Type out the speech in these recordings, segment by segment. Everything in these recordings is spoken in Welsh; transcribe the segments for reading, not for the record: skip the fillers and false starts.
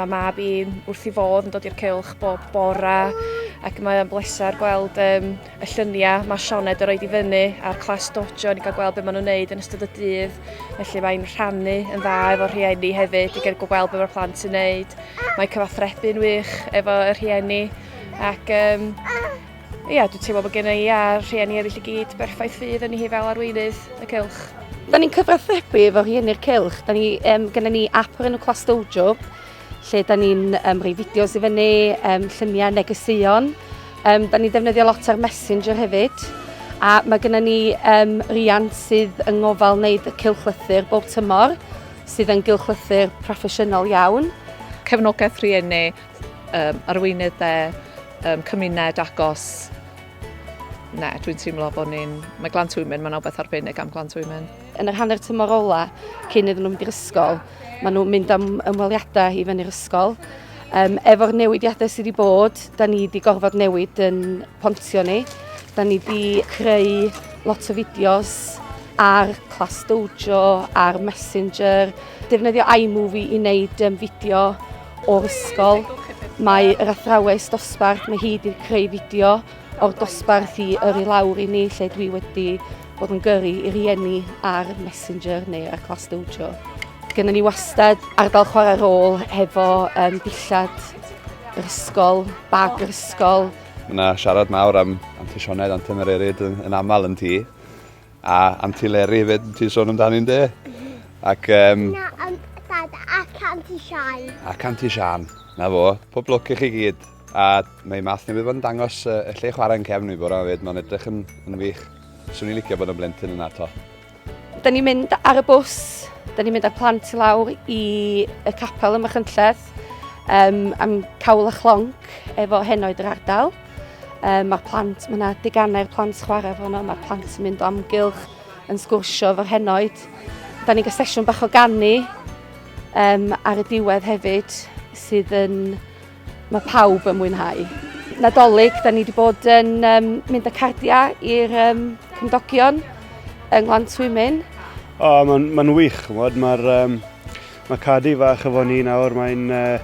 Mae mab i wrth ei fodd yn dod i'r cylch bob bora ac mae'n bleser gweld um, y lluniau mae Sioned yn rhoi i fyny a'r Class Dojo, ni'n cael gweld beth maen nhw'n neud yn ystod y dydd. Felly mae'n rhannu yn dda efo'r rhieni hefyd i gael gweld beth mae'r plant yn neud. Mae cyfathrebu'n wych efo y rhieni ac um, ia, dwi'n teimlo bod gen i a rhieni eraill i gyd berffaith ffydd yn hi fel arweinydd y cylch. Da ni'n cyfathrebu efo rhieni'r cylch. Da ni, um, gennym ni app o'r enw Class Dojo, lle da ni'n um, rhoi fideos i fyny, um, lluniau, negeseuon. Um, da ni'n defnyddio lot ar Messenger hefyd. A mae gennym ni um, riant sydd yng ngofal wneud y cylchlythyr bob tymor, sydd yn gylchlythyr proffesiynol iawn. Cefnogaeth rhieni, um, arweinydd de, um, cymuned agos. Ne, dwi'n teimlo bod ni'n... Mae Glan Twymyn, mae'n rhywbeth arbennig am Glan Twymyn. Yn yr hanner tymor ola, cyn iddyn nhw mynd i'r ysgol, maen nhw'n mynd am ymweliadau i fyny'r ysgol. Um, efo'r newidiadau sydd wedi bod, da ni wedi gorfod newid yn pontio ni. Da ni wedi creu lot o fideos ar Class Dojo, ar Messenger, defnyddio iMovie i wneud um, fideo o'r ysgol. Mae yr athrawes dosbarth, mae hi wedi creu fideo o'r dosbarth i yrru lawr i ni, lle dwi wedi bod yn gyrru i rieni ar Messenger neu ar Class Dojo. Gynnon ni wastad ardal chwarae rôl hefo um, dillad yr ysgol, bag yr ysgol. Mae yna siarad mawr am Anti Sioned, Anti Mererid yn, yn aml yn tŷ. A Anti Leri hefyd, ti'n sôn amdani'n de? Ac... Um, Na, um, dad, ac Anti Sian. Ac Anti Sian, na fo. Pob lwc i chi gyd. A mae Math newydd fod yn dangos y lle chwarae yn cefn i bore hefyd, mae'n edrych yn, yn wych. Swn i'n licio bod yn blentyn yna to. Da ni'n mynd ar y bws, da ni'n mynd â'r plant i lawr i y capel ym Machynlleth um, am cawl a chlonc efo henoed yr ardal. Um, mae'r plant, mae yna deganau'r plant chwarae efo yno, mae'r plant yn mynd o amgylch yn sgwrsio efo'r henoed. Da ni'n cael sesiwn bach o ganu um, ar y diwedd hefyd, sydd yn... Mae pawb yn mwynhau. Nadolig, da ni wedi bod yn um, mynd â cardiau i'r um, cymdogion yng Nglan Twymyn. O, oh, mae'n ma wych, chymod. Mae'r um, mae Cadi fach efo ni nawr, mae'n uh,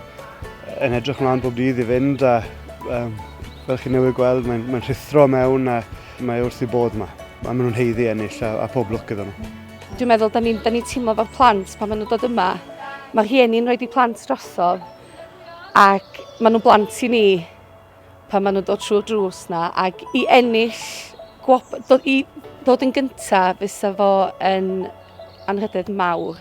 yn edrych mlaen bob dydd i fynd a um, fel chi newydd gweld, mae'n mae rhuthro mewn a mae wrth i bodd yma. A maen nhw'n heiddi ennill a, a pob lwc iddyn nhw. Dwi'n meddwl, da ni'n ni teimlo fo'r plant pan maen nhw'n dod yma. Mae'r rhieni'n rhoi di plant drosodd ac maen nhw'n blant i ni pan maen nhw'n dod trwy'r drws na ac i ennill gwop, dod, i ddod yn gyntaf fysa fo yn anrhydedd mawr.